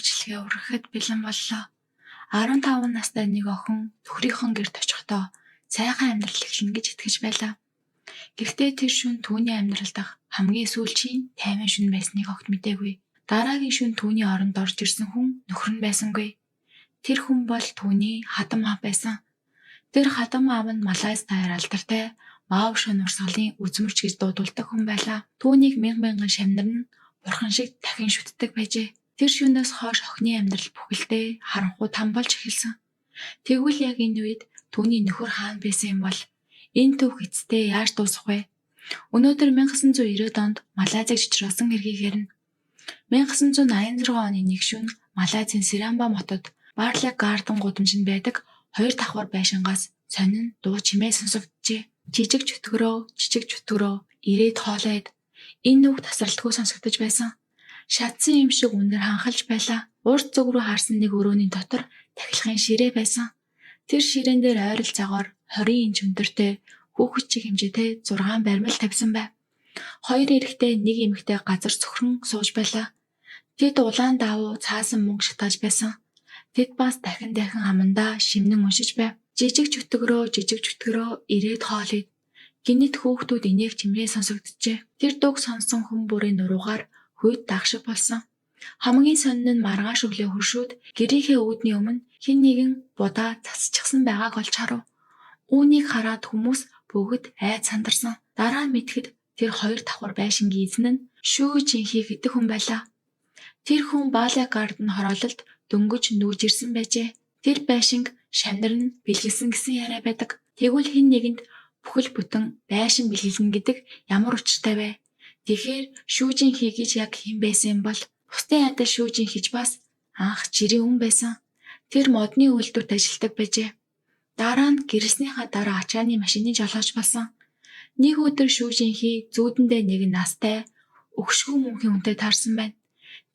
Бичлэгээ өргөхөд бэлэн боллоо. 15 настай нэг охин нөхрийнхөө гэрт очихдоо сайхан амьдрал эхэлнэ гэж итгэж байлаа. Гэхдээ тэр шөнө түүний амьдрал дахь хамгийн сүүлчийн тайван шөнө байсныг огт мдээгүй. Дараагийн шөнө түүний оронд орж ирсэн хүн нөхөр нь байсангүй. Тэр хүн бол түүний хадам аав байсан. Тэр хадам аав нь Малайз даяар алдартай Мао шон урсгалын үзмэрч гэж дуудулдаг хүн байлаа. Түүнийг мянга мянган шавнар нь бурхан шиг дахин шүтдэг байжээ. Тэр шөнөөс хойш охины амьдрал бүхэлдээ харанхуй там болж эхэлсэн. Тэгвэл яг энэ үед түүний нөхөр хаана байсан юм бол энэ түүх эцэстээ яаж дуусах вэ? Өнөөдөр 1990-ад онд Малайзыг чичроосон хэргийг ярина. 1986 оны нэг шөнө Малайзын Серамба хотод Барлаг Гарден гудамжинд байдаг хоёр давхар байшингаас сонин дуу чимээ сонсогджээ. Жижиг чөтгөрөө, жижиг чөтгөрөө ирээд хоолойд энэ үг тасралтгүй сонсогдож байсан. Шатсан юм шиг үнэр ханхалж байлаа. Урд зүг рүү харсан нэг өрөөний дотор тахилгын ширээ байсан. Тэр ширээн дээр ойролцоогоор 20 инч өндөртэй хүүхэд чиг хэмжээтэй 6 баримл тавьсан байв. Хоёр эрэгтэй, нэг эмэгтэй газар цөхрөн сууж байлаа. Тэд улаан даавуу цаасан мөнгө шатааж байсан. Тэд бас дахин дахин амандаа шимнэн уншиж байв. Жижиг чөтгөрөө, жижиг чөтгөрөө ирээд хоол ид. Гэнэт хүүхдүүд инээх чимээ сонсогджээ. Тэр дууг сонссон хүн бүрийн нуруугаар хүйт даах шиг болсон. Хамгийн сонин нь маргааш өглөө хөршүүд гэрийнхээ үүдний өмнө хэн нэгэн будаа цацчихсан байгааг олж харав. Үүнийг хараад хүмүүс бүгд айд сандарсан. Дараа нь мэдэхэд тэр хоёр давхар байшингийн эзэн нь Шүү Жинхи гэдэг хүн байлаа. Тэр хүн Баля Гарден хороололд дөнгөж нүүж ирсэн байжээ. Тэр байшинг шавнар нь бэлгэлсэн гэсэн яриа байдаг. Тэгвэл хэн нэгэнд бүхэл бүтэн байшин бэлгэлнэ гэдэг ямар учиртай вэ? Тэгэхээр Шүү Жинхи гэж яг хэн байсан юм бол? Бусдын адил Шүү Жинхи бас анх жирийн хүн байсан. Тэр модны үйлдвэрт ажилладаг байжээ. Дараа нь гэрэлснийхаа дараа ачааны машины жолооч болсон. Нэг өдөр Шүү Жинхи зүүдэндээ нэг настай өгшгүй мөнхийн хүнтэй таарсан байна.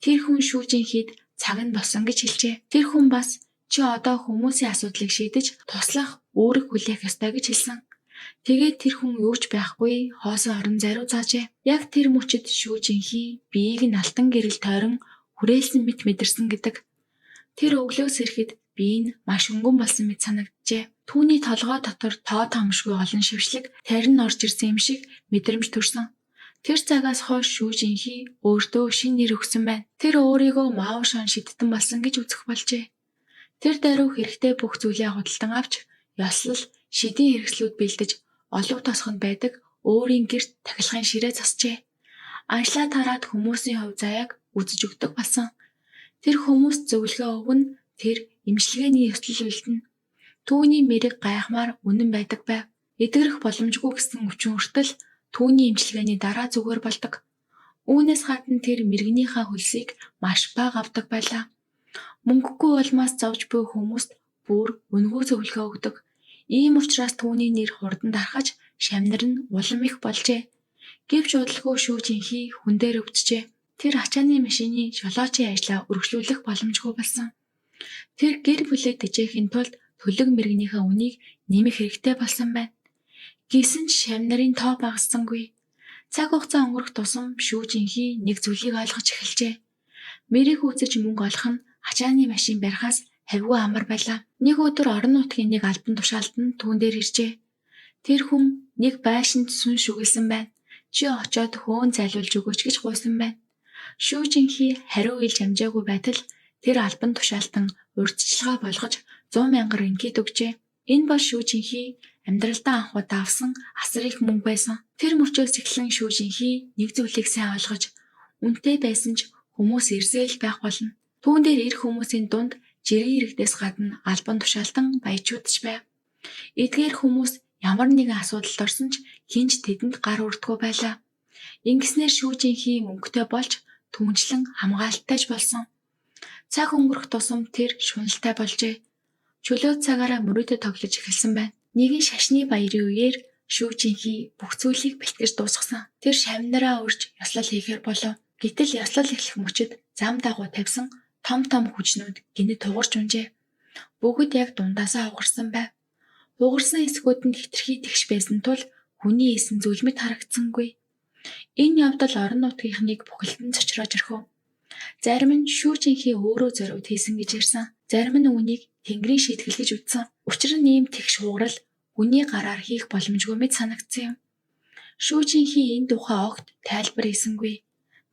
Тэр хүн Шүү Жинхид цаг нь болсон гэж хэлжээ. Тэр хүн бас чи одоо хүмүүсийн асуудлыг шийдэж туслах үүрэг хүлээх ёстой гэж хэлсэн. Тэгээд тэр хүн юу ч байхгүй хоосон орон зай руу заажээ. Яг тэр мөчид Шүү Жинхи биеийг нь алтан гэрэл тойрон хүрээлсэн мэт мэдэрсэн гэдэг. Тэр өглөөс ирэхэд бие нь маш хөнгөн болсон мэт санагджээ. Түүний толгой дотор тоо томшгүй олон шившлэг тарин орж ирсэн юм шиг мэдрэмж төрсөн. Тэр цагаас хойш Шүү Жинхи өөртөө шинэ нэр өгсөн байна. Тэр өөрийгөө Мао Шон шидтэн болсон гэж үзэх болжээ. Тэр даруй хэрэгтэй бүх зүйлээ худалдан авч ёслол шидийн хэрэгслүүд бэлдэж олов тосгонд байдаг өөрийн гэрт тахилгын ширээ засжээ. Ажлаа тараад хүмүүсийн хувь заяаг үзэж өгдөг болсон. Тэр хүмүүст зөвлөгөө өгнө, тэр эмчилгээний ёслол үлдэнэ. Түүний мэрэг гайхмаар үнэн байдаг байв. Эдгэрэх боломжгүй гэсэн өвчин хүртэл түүний эмчилгээний дараа зүгээр болдог. Үүнээс гадна тэр мэрэгнийхээ хөлсийг маш бага авдаг байлаа. Мөнгөгүй улмаас зовж буй хүмүүст бүр үнэгүй зөвлөгөө өгдөг. Ийм учраас түүний нэр хурдан тархаж шавнар нь улам их болжээ. Гэвч удалгүй Шүү Жинхи хүн дээр өвдөжээ. Тэр ачааны машины жолоочийн ажлаа үргэлжлүүлэх боломжгүй болсон. Тэр гэр бүлээ тэжээхийн тулд төлөг мэрэгнийхээ үнийг нэмэх хэрэгтэй болсон байна. Гэсэн ч шавнарын тоо багассангүй. Цаг хугацаа өнгөрөх тусам Шүү Жинхи нэг зүйлийг ойлгож эхэлжээ. Мэрэг үзэж мөнгө олох нь ачааны машин барихаас хавьгүй амар байлаа. Нэг өдөр орон нутгийн нэг албан тушаалд нь түүн дээр иржээ. Тэр хүн нэг байшинд сүн шүглэсэн байна. Чи очоод хөөн зайлуулж өгөөч гэж гуйсан байна. Шүү Жинхи хариу хэлж амжаагүй байтал тэр албан тушаалтан урьдчилгаа болгож 100 мянга рингит өгчээ. Энэ бол Шүү Жинхи амьдралдаа анх удаа авсан асар их мөнгө байсан. Тэр мөчөөс эхлэн Шүү Жинхи нэг зүйлийг сайн ойлгож үнэтэй байсан ч хүмүүс ирсээл байх болно. Түүн дээр ирэх хүмүүсийн дунд жирийн иргэдээс гадна албан тушаалтан баячууд ч байв. Эдгээр хүмүүс ямар нэгэн асуудалд орсон ч хэн ч тэдэнд гар үрдэггүй байлаа. Ингэснээр Шүү Жинхи мөнгөтэй болж түнчлэн хамгаалалттай ч болсон. Цаг өнгөрөх тусам тэр шуналтай болжээ. Чөлөө цагаараа мөрөөдө тоглож эхэлсэн байна. Нэгэн шашны баярын үеэр Шүү Жинхи бүх зүйлийг бэлтгэж дуусгасан. Тэр шавнараа урьж ёслол хийхээр болов. Гэтэл ёслол эхлэх мөчид зам дагуу тавьсан том том хүчнүүд гэнэт хугарч унжээ. Бүгд яг дундаасаа хугарсан байв. Хугарсан хэсгүүд нь хэтэрхий тэгш байсан тул хүний хийсэн зүйл мэт харагдсангүй. Энэ явдал орон нутгийнхныг бүхэлд нь цочроож орхив. Зарим нь Шүүжинхий өөрөө зориуд хийсэн гэж ярьсан. Зарим нь үүнийг Тэнгэрийн шийтгэл гэж үзсэн. Учир нь ийм тэгш хугарал хүний гараар хийх боломжгүй мэт санагдсан юм. Шүүжинхий энэ тухай огт тайлбар хийсэнгүй.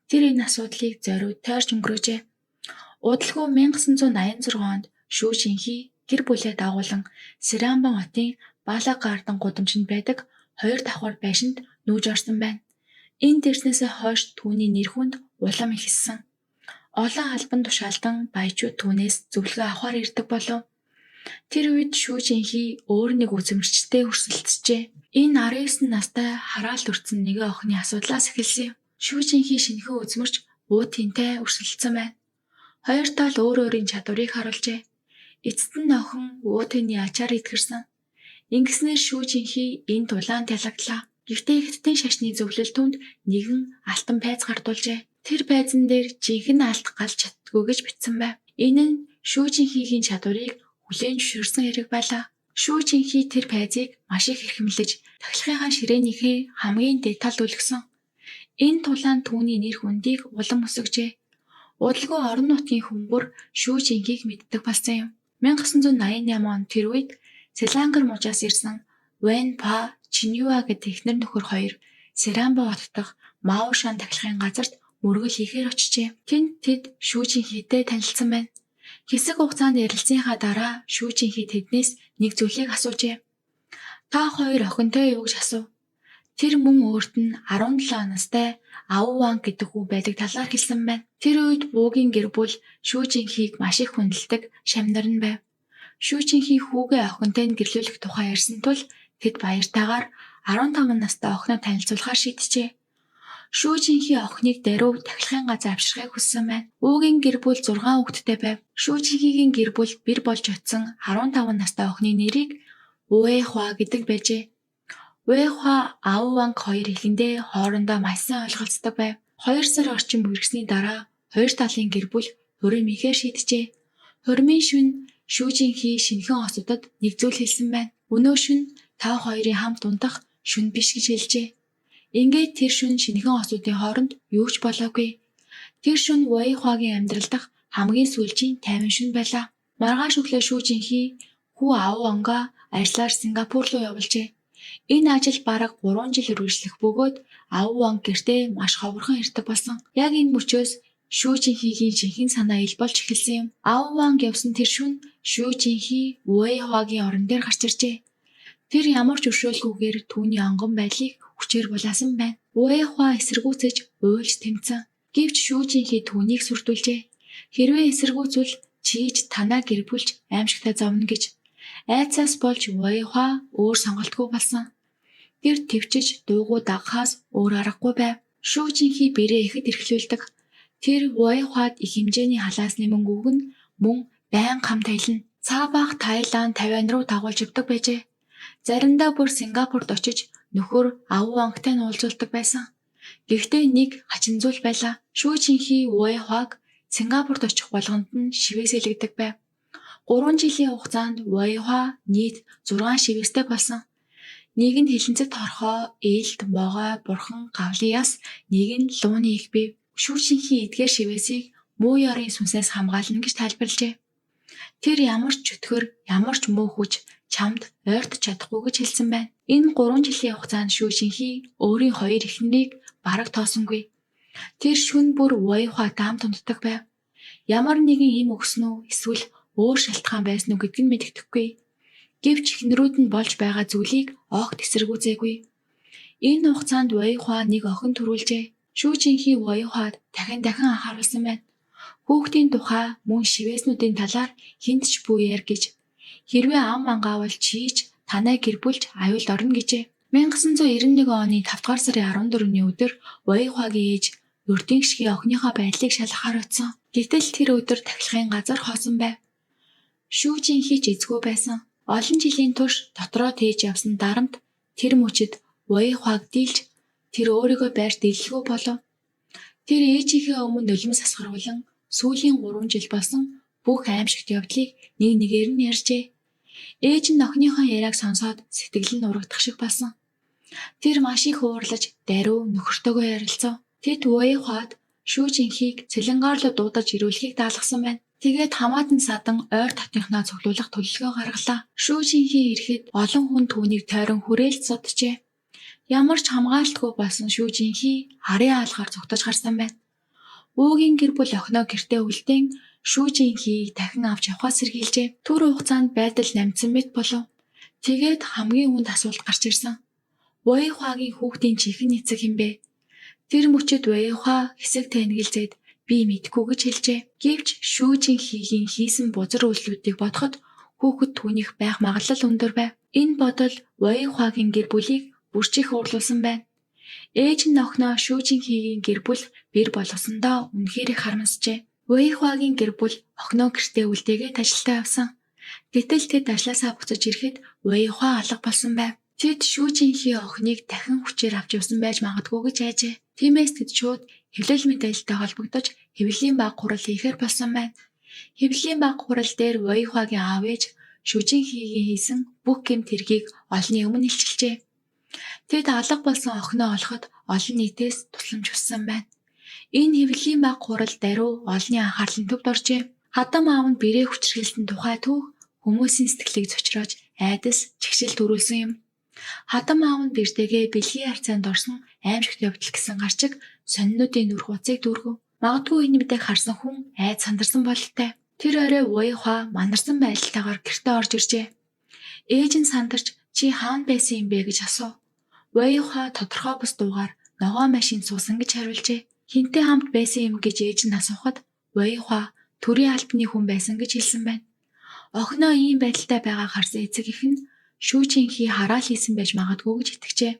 Тэр энэ асуудлыг зориуд тойрч өнгөрөөжээ. Удалгүй 1986 онд Шүүжинхий гэр бүлээ дагуулан Серамбан хотын Бала Гарден гудамжинд байдаг хоёр давхар байшинд нүүж орсон байна. Энд ирснээсээ хойш түүний нэр хүнд улам ихэссэн. Олон албан тушаалдан баячууд түүнээс зөвлөгөө авахар ирдэг болов. Тэр үед Шүүжинхий өөр нэг үзмэрчтэй өрсөлдөжээ. Энэ 19 настай хараалд өртсөн нэгэн охины асуудлаас эхэлсэн юм. Шүүжинхий шинэхэн үзмэрч Уутинтай өрсөлдсөн байна. Хоёр тал өөр өөрийн чадварыг харуулжээ. Эцэст нь охин Уутины ачаар итгэрсэн. Ингэснээр Шүүжинхий энэ тулаанд ялагдлаа. Гэхдээ Хятадын шашны зөвлөл түүнд нэгэн алтан пайз гардуулжээ. Тэр пайзан дээр жинхэнэ алт галж чаддаггүй гэж бичсэн байв. Энэ нь Шүүжинхийгийн чадварыг хүлээн зөвшөөрсөн хэрэг байлаа. Шүүжинхий тэр пайзыг маш их эрхэмлэж тахилгынхаа ширээнийхээ хамгийн дээд талд үлгэсэн. Энэ тулаан түүний нэр хүндийг улам өсгөжээ. Удалгүй орон нутгийн хүмүүр Шүүжинхийг мэддэг болсон юм. 1988 он тэр үед Селангор мужаас ирсэн Вэн Па Чинюа гэдэг эхнэр нөхөр хоёр Серамба хот дахь Маошан тахилгын газарт мөргөл хийхээр очжээ. Тэнд тэд Шүүжинхийтэй танилцсан байна. Хэсэг хугацаанд ярилцсныхаа дараа Шүүжинхий тэднээс нэг зүйлийг асуужээ. Та хоёр охинтой юу гэж асуув. Тэр мөн өөрт нь 17 настай Авван гэдэг хүү байдаг талаар хэлсэн байна. Тэр үед буугийн гэр бүл Шүүжинхийг маш их хүндэлдэг шамнар нь байв. Шүүжинхий хүүгээ охинтой нь гэрлүүлэх тухай ярьсан тул тэд баяртайгаар 15 настай охиноо танилцуулахар шийджээ. Шүүжинхий охиныг даруй тахилгын газар авчрахыг хүссэн байна. Уугийн гэр бүл 6 хүүхэдтэй байв. Шүүжинхийгийн гэр бүл бэр болж очсон 15 настай охины нэрийг Уэхуа гэдэг байжээ. Уэхуа Ауванг хоёр эхэндээ хоорондоо маш сайн ойлголцдог байв. 2 сар орчим үргэсний дараа хоёр талын гэр бүл хурим ихээр шийджээ. Хуримын шөнө Шүүжинхий шинэхэн осуудад нэг зүйл хэлсэн байна. Өнөө шөнө та хоёрын хамт унтах шөнө биш гэж хэлжээ. Ингээд тэр шөнө шинэхэн осуудын хооронд юу ч болоогүй. Тэр шөнө Вэйхуагийн амьдрал дахь хамгийн сүүлчийн тайван шөнө байлаа. Маргааш өглөө Шүүжинхий хүү Аувангаа ажиллаар Сингапур руу явуулжээ. Энэ ажил бараг 3 жил үргэлжлэх бөгөөд Ауван гэртээ маш ховорхон ирдэг болсон. Яг энэ мөчөөс Шүүжинхийгийн жинхэнэ санаа ил болж эхэлсэн юм. Ауван явсан тэр шөнө Шүүжинхий Вэйхуагийн орон дээр гарч иржээ. Тэр ямар ч өршөөлгүйгээр түүний онгон байдлыг хүчээр булаасан байна. Уэйхуа эсэргүүцэж уйлж тэмцэн. Гэвч Шүүжинхий түүнийг сүрдүүлжээ. Хэрвээ эсэргүүцвэл чийж танаа гэр бүлч аимшигтай зовно гэж. Айцаас болж Уэйхуа өөр сонголтгүй болсон. Тэр тэвчиж дуугүй дагахаас өөр аргагүй байв. Шүүжинхий бэрээ ихэд эрхлүүлдэг. Тэр Уэйхуад их хэмжээний халаасны мөнгө өгнө, мөн байнга хамт аялна. Цаабах Таиланд, Тавиан руу дагуулж явдаг байжээ. Заримдаа бүр Сингапурт очиж нөхөр Аввангтай нь уулзуулдаг байсан. Гэхдээ нэг хачин зүйл байлаа. Шүүжинхий Уэйхуаг Сингапурт очих болгонд нь шивээсэлэгдэг байв. 3 жилийн хугацаанд Уэйхуа нийт 6 шивээстэй болсон. Нэг нь хилэнцэд торхой, ээлт, могой, бурхан, гавлын яс, нэг нь лууны их бив. Шүүжинхий эдгээр шивээсийг муу ёрын сүнсээс хамгаална гэж тайлбарлажээ. Тэр ямар ч чөтгөр, ямар ч муу хүч чамд ойртож чадахгүй гэж хэлсэн байна. Энэ 3 жилийн хугацаанд Шүүжинхий өөрийн хоёр эхнэрийг бараг тоосонгүй. Тэр шөнө бүр Уэйхуатай хамт унтдаг байв. Ямар нэгэн эм өгсөн үү эсвэл өөр шалтгаан байсан уу гэдг нь мэдэгдэхгүй. Гэвч эхнэрүүд нь болж байгаа зүйлийг огт эсэргүүцээгүй. Энэ хугацаанд Уэйхуа нэг охин төрүүлжээ. Шүүжинхий Уэйхуад дахин дахин анхааруулсан байна. Хүүхдийн тухай мөн шивээснүүдийн талаар хэнд ч бүү яар гэж. Хэрвээ ам ангаавал чийж танай гэр бүлч аюулд орно гэжээ. 1991 оны 5 дугаар сарын 14-ний өдөр Уэйхуагийн ээж Ердийн гишгийн охиныхоо байдлыг шалгахаар очсон. Гэтэл тэр өдөр тахилгын газар хоосон байв. Шүүжинхий ч эзгүй байсан. Олон жилийн турш дотроо тээж явсан дарамт тэр мөчид Уэйхуаг дийлж тэр өөрийгөө байрч дийлэлгүй болов. Тэр ээжийнхээ өмнө нулимс асгаруулан сүүлийн 3 жил болсон бүх аимшигт явдлыг нэг нэгээр нь ярьжээ. Ээж нь охиныхоо яриаг сонсоод сэтгэл нь урагдах шиг болсон. Тэр маш их уурлаж даруй нөхөртөөгөө ярилцав. Тэд Уэйхуад Шүүжинхийг Цэлэнгаар руу дуудаж ирүүлэхийг даалгасан байна. Тэгээд хамаатан садан ойр дотныхноо цуглуулах төлөвлөгөө гаргалаа. Шүүжинхий ирэхэд олон хүн түүнийг тойрон хүрээлж суджээ. Ямар ч хамгаалтгүй болсон Шүүжинхий арын хаалгаар цугтаж гарсан байна. Уугийн гэр бүл охиноо гэртээ үлдээн Шүүжинхийг дахин авч явахаас сэргийлжээ. Түр хугацаанд байдал намжсан мэт болов. Тэгээд хамгийн хүнд асуулт гарч ирсэн. Вэйхуагийн хүүхдийн чихэн эцэг хэн бэ? Тэр мөчид Вэйхуа хэсэг тэнэгэлзээд би мэдэхгүй гэж хэлжээ. Гэвч Шүүжинхигийн хийсэн бузар үйлдэлүүдийг бодоход хүүхэд түүнийх байх магадлал өндөр байв. Энэ бодол Вэйхуагийн гэр бүлийг бүрч их уурлуулсан байна. Ээж нь охиноо Шүүжинхигийн гэр бүл бэр болгосондоо үнэхээр их харамсжээ. Вэйхуагийн гэр бүл охиноо гэртээ үлдээгээд ажилдаа явсан. Гэтэл тэд ажлаасаа буцаж ирэхэд Вэйхуа алга болсон байв. Тэд Шүүжинхий охиныг дахин хүчээр авч явсан байж магадгүй гэж айжээ. Тиймээс тэд шууд хэвлэл мэдээлэлтэй холбогдож хэвлэлийн бага хурал хийхээр болсон байна. Хэвлэлийн бага хурал дээр Вэйхуагийн аав ээж Шүүжинхигийн хийсэн бүх гэмт хэргийг олонний өмнө илчилжээ. Тэд алга болсон охиноо олоход олон нийтээс тусламж хүссэн байна. Энэ хэвлэлийн бага хурал даруй олонний анхаарлын төвд оржээ. Хадам аав нь бэрээ хүчирхийлсэн тухай түүх хүмүүсийн сэтгэлийг цочроож айдас чигшил төрүүлсэн юм. Хадам аав нь бэртэйгээ бэлгийн харьцаанд орсон аймшигт явдал гэсэн гарчиг сонинуудын нүр хуудсыг дүүргэв. Магадгүй энэ мэдээг харсан хүн айд сандарсан бололтой. Тэр орой Вэйхуа манарсан байдалтайгаар гэртээ орж иржээ. Ээж нь сандарч чи хаана байсан юм бэ гэж асуув. Вэйхуа тодорхой бус дуугаар ногоон машинд суусан гэж хариулжээ. Хэнтэй хамт байсан юм гэж ээж нь асуухад Вэйхуа төрийн албаны хүн байсан гэж хэлсэн байна. Охиноо ийм байдалтай байгааг харсан эцэг эх нь Шүүжинхий хараал хийсэн байж магадгүй гэж итгэжээ.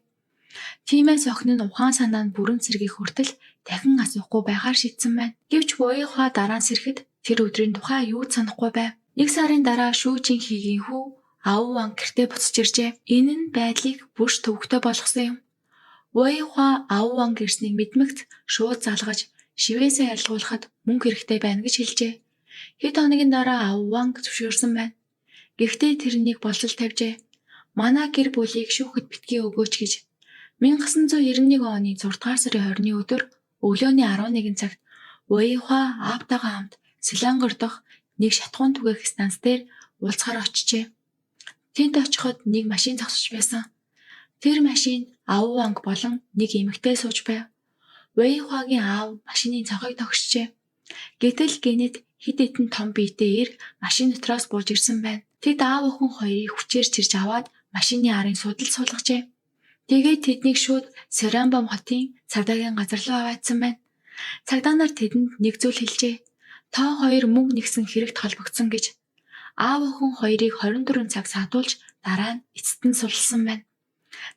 Тиймээс охин нь ухаан санаа нь бүрэн сэргийх хүртэл дахин асуухгүй байхаар шийдсэн байна. Гэвч Вэйхуа дараа нь сэрэхэд тэр өдрийн тухай юу ч санахгүй байв. Нэг сарын дараа Шүүжинхигийн хүү Аав гэртээ буцаж иржээ. Энэ нь байдлыг бүрч төвөгтэй болгосон юм. Вэйхуа Аав ирснийг мэдмэгц шууд залгаж шивээсээ арилгуулахад мөнгө хэрэгтэй байна гэж хэлжээ. Хэд хоногийн дараа Аав зөвшөөрсөн байна. Гэхдээ тэр нэг болцол тавьжээ. Манай гэр бүлийг шүүхэд битгий өгөөч гэж. 1991 оны 6 дугаар сарын 20-ны өдөр өглөөний 11 цагт Вэйхуа аавтайгаа хамт Селангор дахь нэг шатахуун түгээх станц дээр уулзахаар очжээ. Тэнд очиход нэг машин зогсож байсан. Тэр машинд Аав болон нэг эмэгтэй сууж байв. Вэйхуагийн аав машины цонхыг тогшжээ. Гэтэл гэнэт хэд хэдэн том биетэй эр машин дотроос бууж ирсэн байна. Тэд аав охин хоёрыг хүчээр чирж аваад машины арын суудалд суулгажээ. Тэгээд тэднийг шууд Серамбам хотын цагдаагийн газар руу аваадсан байна. Цагдаа нар тэдэнд нэг зүйл хэлжээ. Та хоёр мөнгө нэгсэн хэрэгт холбогдсон гэж. Аав охин хоёрыг 24 цаг саадуулж дараа нь эцэст нь суллсан байна.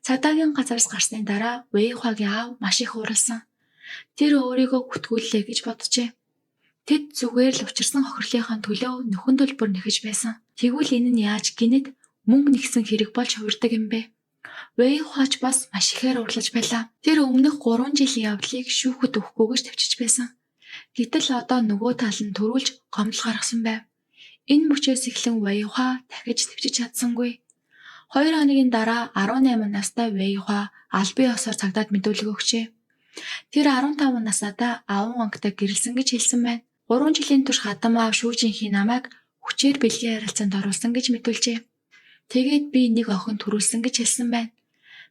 Цагдаагийн газараас гарсны дараа Вэйхуагийн аав маш их уурласан. Тэр өөрийгөө гүтгүүллээ гэж боджээ. Тэд зүгээр л учирсан хохирлынхаа төлөө нөхөн төлбөр нэхэж байсан. Тэгвэл энэ нь яаж гэнэт мөнгө нэгсэн хэрэг болж хувирдаг юм бэ? Вэйхуач бас маш ихээр уурлаж байлаа. Тэр өмнөх 3 жилийн явдлыг шүүхэд өгөхгүй гэж төвчж байсан. Гэтэл одоо нөгөө тал нь төрүүлж гомдол гаргасан байв. Энэ мөчөөс эхлэн Вэйхуа дахиж төвчж чадсангүй. 2 хоногийн дараа 18 настай Вэйхуа албан ёсоор цагдаад мэдүүлэг өгчээ. Тэр 15 наснаадаа Аав ангитай гэрлэсэн гэж хэлсэн байна. 3 жилийн турш хадам аав шүүжинхий намайг хүчээр бэлгийн харилцаанд оруулсан гэж мэдүүлжээ. Тэгээд би нэг охин төрүүлсэн гэж хэлсэн байна.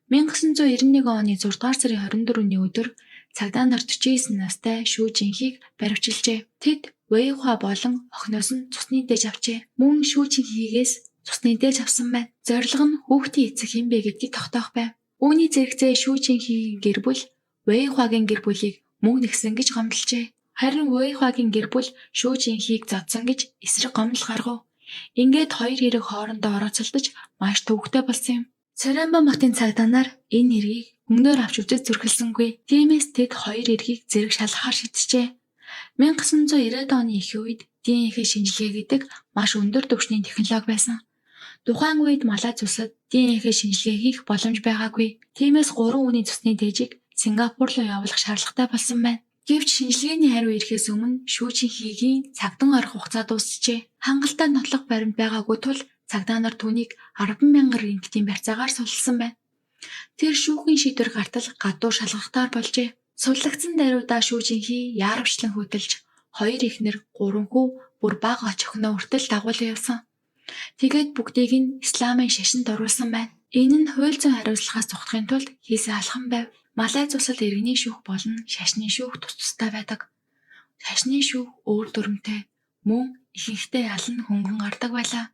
1991 оны 6 дугаар сарын 24-ний өдөр цагдаа нар 49 настай шүүжинхийг баривчилжээ. Тэд Вэйхуа болон охиноос нь цусны дээж авчээ. Мөн шүүжинхийгээс цусны дээж авсан байна. Зорилго нь хүүхдийн эцэг хэн бэ гэдгийг тогтоох байв. Үүний зэрэгцээ шүүжинхийгийн гэр бүл Вэйхуагийн гэр бүлийг мөнгө нэгсэн гэж гомдолжээ. Харин Вэйхуагийн гэр бүл шүүжинхийг зодсон гэж эсрэг гомдол гаргав. Ингээд хоёр хэрэг хоорондоо орооцолдож маш төвөгтэй болсон юм. Царамба хотын цагдаа нар энэ хэргийг өмнөөр авч үзэж зүрхэлсэнгүй. Тиймээс тэд хоёр эргийг зэрэг шалгахаар шийджээ. 1990-ад оны эхэн үед ДНХ шинжилгээ гэдэг маш өндөр түвшний технологи байсан. Тухайн үед Малайз улсад ДНХ шинжилгээ хийх боломж байгаагүй. Тиймээс 3 хүний цусны дээжийг Сингапур руу явуулах шаардлагатай болсон байна. Гэвч шинжилгээний хариу ирэхээс өмнө шүүжинхийгийн цагдан орох хугацаа дуусжээ. Хангалттай нотлох баримт байгаагүй тул цагдаа нар түүнийг 10,000 рингитийн барьцаагаар суллсан байна. Тэр шүүхийн шийдвэр гартал гадуур шалгахтаар болжээ. Суллагдсан даруйдаа Шүүжинхий яарвчлан хөдөлж хоёр эхнэр, гурван хүү, бүр бага оч охиноо хүртэл дагуулan явсан. Тэгээд бүгдийг нь исламын шашинд оруулсан байна. Энэ нь хууль зүйн хариуцлагаас зугтахын тулд хийсэн алхам байв. Малайз улсад иргэний шүүх болон шашны шүүх тус тустай байдаг. Шашны шүүх өөр дүрмтэй, мөн ихэнхдээ ял нь хөнгөн гардаг байлаа.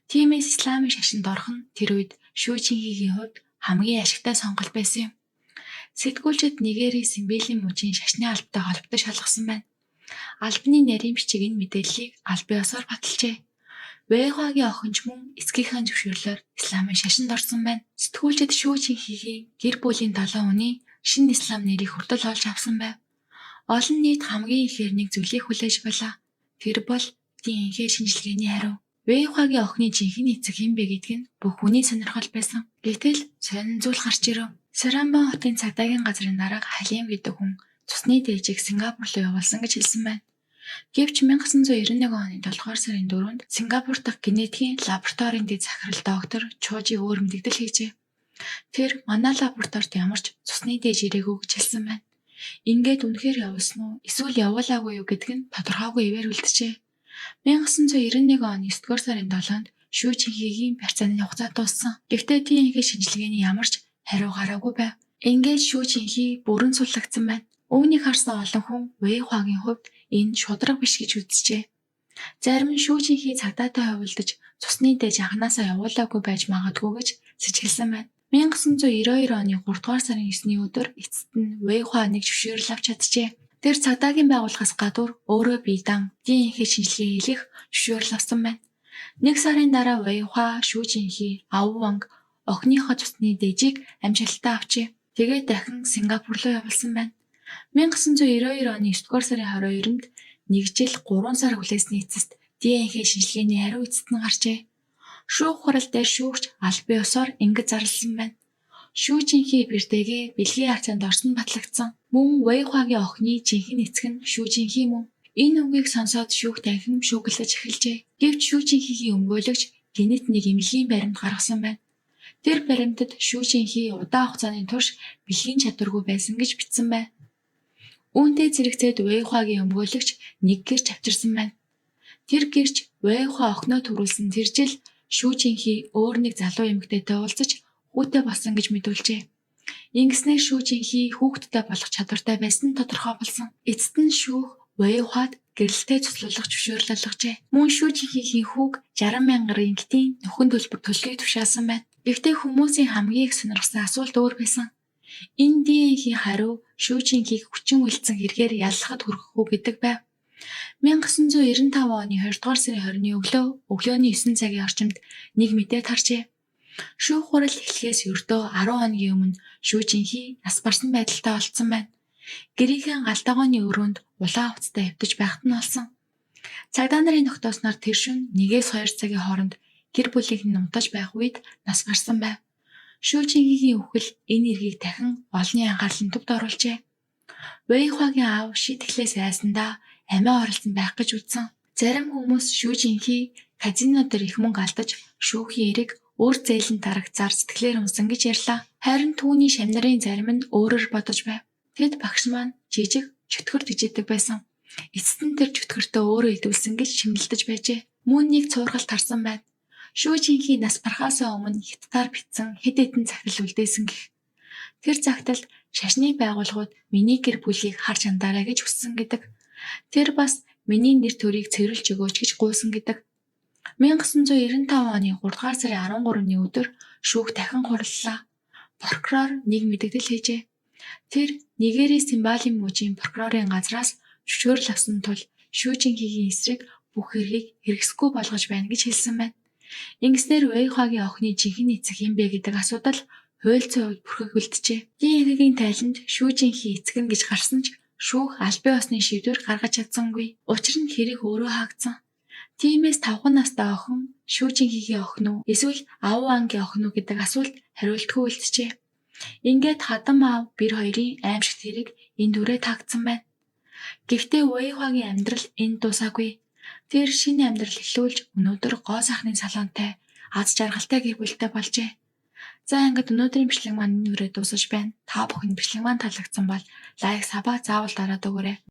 Тиймээс исламын шашинд орох нь тэр үед Шүүжинхийгийн хувьд хамгийн ашигтай сонголт байсан юм. Сэтгүүлчид Нигерийн Симбелийн мужийн шашны албатай холбоотой шалгасан байна. Албаны нарийн бичиг энэ мэдээллийг албан ёсоор баталжээ. Вэйхуагийн охин ч мөн эцгийнхээ зөвшөөрлөөр исламын шашинд орсон байна. Сэтгүүлчид Шүүжинхийгийн гэр бүлийн 7 хүний шинэ ислам нэрийг хүртэл олж авсан байв. Олон нийт хамгийн ихээр нэг зүйлийг хүлээж байлаа. Тэр бол ДНХ шинжилгээний хариу. Вэйхуагийн охины жинхэнэ эцэг хэн бэ гэдг нь бүх хүний сонирхол байсан. Гэтэл сонин зүйл гарч ирэв. Сарамбан хотын цагдаагийн газрын дарга Халим гэдэг хүн цусны дээжийг Сингапур руу явуулсан гэж хэлсэн байна. Гэвч 1991 оны 7 дугаар сарын 4-нд Сингапур дахь генетикийн лабораторийн дэд захирал доктор Чужи өөр мэдэгдэл хийжээ. Тэр манай лабораторид ямар ч цусны дээж ирээгүй гэж хэлсэн байна. Ингээд үнэхээр явуулсан уу эсвэл явуулаагүй юу гэдг нь тодорхойгүй ивээр үлджээ. 1991 оны 9 дугаар сарын 7-нд Шүүжинхийгийн барьцааны хугацаа дууссан. Гэхдээ ДНХ шинжилгээний ямар ч хариу гараагүй байв. Ингээд Шүүжинхий бүрэн суллагдсан байна. Үүнийг харсан олон хүн Вэйхуагийн хувьд энэ шударга биш гэж үзжээ. Зарим нь Шүүжинхий цагдаатай хувилдаж цусны дээж анханасаа явуулаагүй байж магадгүй гэж сэжиглэсэн байна. 1992 оны 3 дугаар сарын 9-ний өдөр эцэст нь Вэйхуа нэг зөвшөөрөл авч чаджээ. Тэр цагдаагийн байгууллагаас гадуур өөрөө бие даан ДНХ шинжилгээ хийлгэх зөвшөөрөл авсан байна. Нэг сарын дараа Вэйхуа, Шүүжинхий, Авванг охиныхоо цусны дээжийг амжилттай авчээ. Тэгээд дахин Сингапур руу явуулсан байна. 1992 оны 9 дугаар сарын 22-нд нэг жил 3 сар хүлээсний эцэст ДНХ шинжилгээний хариу эцэст нь гарчээ. Шүүх хурал дээр шүүгч албан ёсоор ингэж зарласан байна. Шүүжинхий бэртэйгээ бэлгийн харьцаанд орсон батлагдсан. Мөн Вэйхуагийн охины жинхэнэ эцэг нь Шүүжинхий мөн. Энэ үгийг сонсоод шүүх танхим шүүгэлдэж эхэлжээ. Гэвч Шүүжинхийгийн өмгөөлөгч гэнэт нэг эмнэлгийн баримт гаргасан байна. Тэр баримтад Шүүжинхий удаан хугацааны турш бэлгийн чадваргүй байсан гэж бичсэн байна. Үүнтэй зэрэгцээд Вэйхуагийн өмгөөлөгч нэг гэрч авчирсан байна. Тэр гэрч Вэйхуа охиноо төрүүлсэн тэр жил Шүүжинхий өөр нэг залуу эмэгтэйтэй уулзаж хүүтэй болсон гэж мэдүүлжээ. Ингэснээр Шүүжинхий хүүхэдтэй болох чадвартай байсан нь тодорхой болсон. Эцэст нь шүүх Вэйхуад гэрэлтэй цуцлуулах зөвшөөрөл олгожээ. Мөн Шүүжинхийгийн хүүг 60 мянган рингитийн нөхөн төлбөр төлөхийг тушаасан байна. Гэхдээ хүмүүсийн хамгийн их сонирхсан асуулт өөр байсан. Энэ ДНХ-ийн хариу Шүүжинхийг хүчин үлдсэн хэрэгээр яллахад хүргэх үү гэдэг байв. 1995 оны 2 дугаар сарын 20-ны өглөө өглөөний 9 цагийн орчимд нэг мэдээ таржээ. Шүүх хурал эхлэхээс ердөө 10 хоногийн өмнө Шүүжинхий нас барсан байдалтай олдсон байна. Гэрийнхээ гал тогооны өрөөнд улаан хувцастай хэвтэж байхад нь олсон. Цагдаа нарын тогтоосноор тэр шөнө 1-2 цагийн хооронд гэр бүлийнх нь унтаж байх үед нас барсан байв. Шүүжинхийгийн үхэл энэ эргийг дахин олонний анхаарлын төвд оруулжээ. Вэйхуагийн аав шийтгэлээс айсандаа амиа оруулсан байх гэж үзсэн. Зарим хүмүүс Шүүжинхий казино дээр их мөнгө алдаж шүүхийн эрэг өөр зээлэнд дарагцаар сэтгэлээр унсан гэж ярьлаа. Харин түүний шавь нарын зарим нь өөрөөр бодож байв. Тэд багш маань жижиг чөтгөр тэжээдэг байсан. Эцэст нь тэр чөтгөртөө өөрөө идүүлсэн гэж шимнэлдэж байжээ. Мөн нэг цуургал тарсан байна. Шүүжинхий нас барахаасаа өмнө хятадаар бичсэн хэд хэдэн захидал үлдээсэн гэх. Тэр захидалд шашны байгууллагууд миний гэр бүлийг харж анзаарай гэж хүссэн гэдэг. Тэр бас миний нэр төрийг цэвэрлж өгөөч гэж гуйсан гэдэг. 1995 оны 3 дугаар сарын 13-ны өдөр шүүх дахин хурлалаа. Прокурор нэг мэдэгдэл хийжээ. Тэр Нигерийн Симбалийн мужийн прокурорын газраас зөвшөөрөл авсан тул Шүүжинхийгийн эсрэг бүх хэргийг хэрэгсэхгүй болгож байна гэж хэлсэн байна. Ингэснээр Вэйхуагийн охины жинхэнэ эцэг хэн бэ гэдэг асуудал хууль зүйн хувьд бүрхэг үлджээ. ДНХ-ийн тайланд Шүүжинхий эцэг нь гэж гарсан ч шүүх албан ёсны шийдвэр гаргаж чадсангүй. Учир нь хэрэг өөрөө хаагдсан. Тиймээс 5 настай охин Шүүжинхийгийн охин уу эсвэл Авангийн охин уу гэдэг асуулт хариултгүй үлджээ. Ингээд хадам аав бэр хоёрын аймшигт хэрэг энэ дүрээ таагдсан байна. Гэхдээ Вэйхуагийн амьдрал энд дуусаагүй. Тэр шинэ амьдрал эхлүүлж өнөөдөр гоо сайхны салонтай аз жаргалтай гэр бүлтэй болжээ. За, ингээд өнөөдрийн бичлэг маань энэ хүрээд дуусаж байна. Та бүхэнд бичлэг маань таалагдсан бол like, sub аа заавал дараад өгөөрэй.